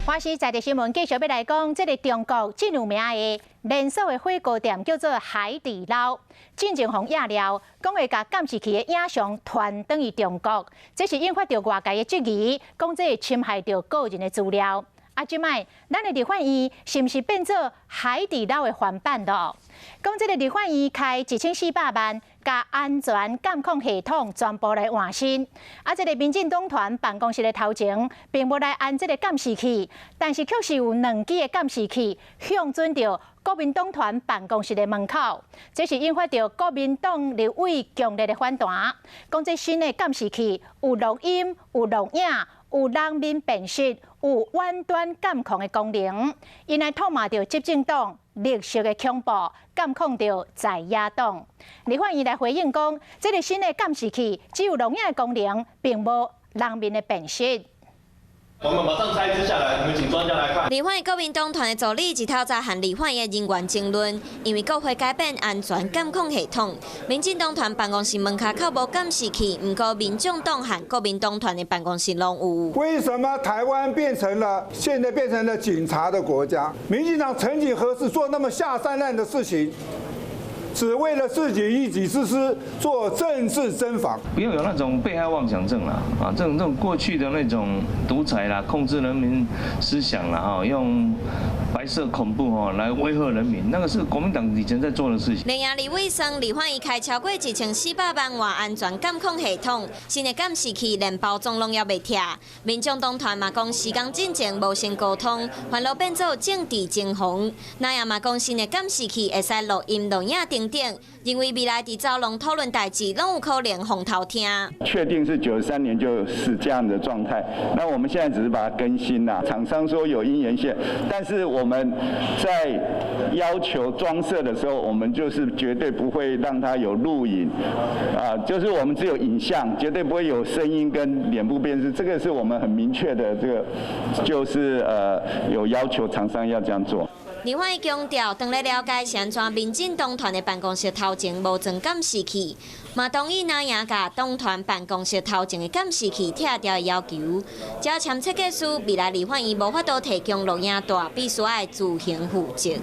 華視在地新聞繼續欲來講，這个中國真有名的連鎖的火鍋店叫做海底撈，進前予人惹料，講會共監視器的影像傳轉去中國，這是引發著外界的質疑，講這會侵害著個人的資料。啊，這擺咱的立法院是毋是變做海底撈的翻版咯？講這个立法院開1400萬，共安全監控系統全部來換新。啊，這个民進黨團辦公室的頭前並無來安這个監視器，但是卻是有兩支的監視器向準著國民黨團辦公室的門口，這是引發著國民黨立委強烈的反彈。講這新的監視器有錄音、有錄影、有人面辨識、有遠端監控的功能，𪜶來唾罵著執政黨綠色的恐怖監控著在野黨。立法院來回應講，這个新的監視器只有錄影的功能，並無人面的辨識。我們馬上拆一支下來，我們請專家來看。立法院國民黨團的助理一透早和立法院人員爭論，因為國會改變安全監控系統，民進黨團辦公室門跤口無監視器，毋過民眾黨和國民黨團的辦公室攏有。為什麼台灣變成了現在變成了警察的國家？民進黨曾幾何時做那麼下三濫的事情？只為了自己一己之私做政治偵防。不要有那種被害妄想症啦，啊，這種過去的那種獨裁啦，控制人民思想啦，哈，用白色恐怖吼來威嚇人民，那個是國民黨以前在做的事情。連夜立委說，立法院開超過1400萬換安全監控系統，新的監視器連包裝攏猶未拆。民眾黨團嘛講，時間進前無先溝通，反而變做政治偵防。那也嘛講，新的監視器會使錄音、錄影等等，認為未來佇走廊討論代誌，攏有可能予偷聽。確定是93年就是這樣的狀態，那我們現在只是把它更新啦。廠商說有姻緣線，但是我們在要求裝設的時候，我們就是絕對不會讓它有錄影，啊，就是我們只有影像，絕對不會有聲音跟臉部辨識，這個是我們很明確的，這個就是有要求廠商要這樣做。立法院強調，當咧了解是按怎民進黨團的辦公室頭前無裝監視器，嘛同意藍營共黨團辦公室頭前的監視器拆掉的要求。只要簽設計師，未來立法院無法度提供錄影帶，必須愛自行負責。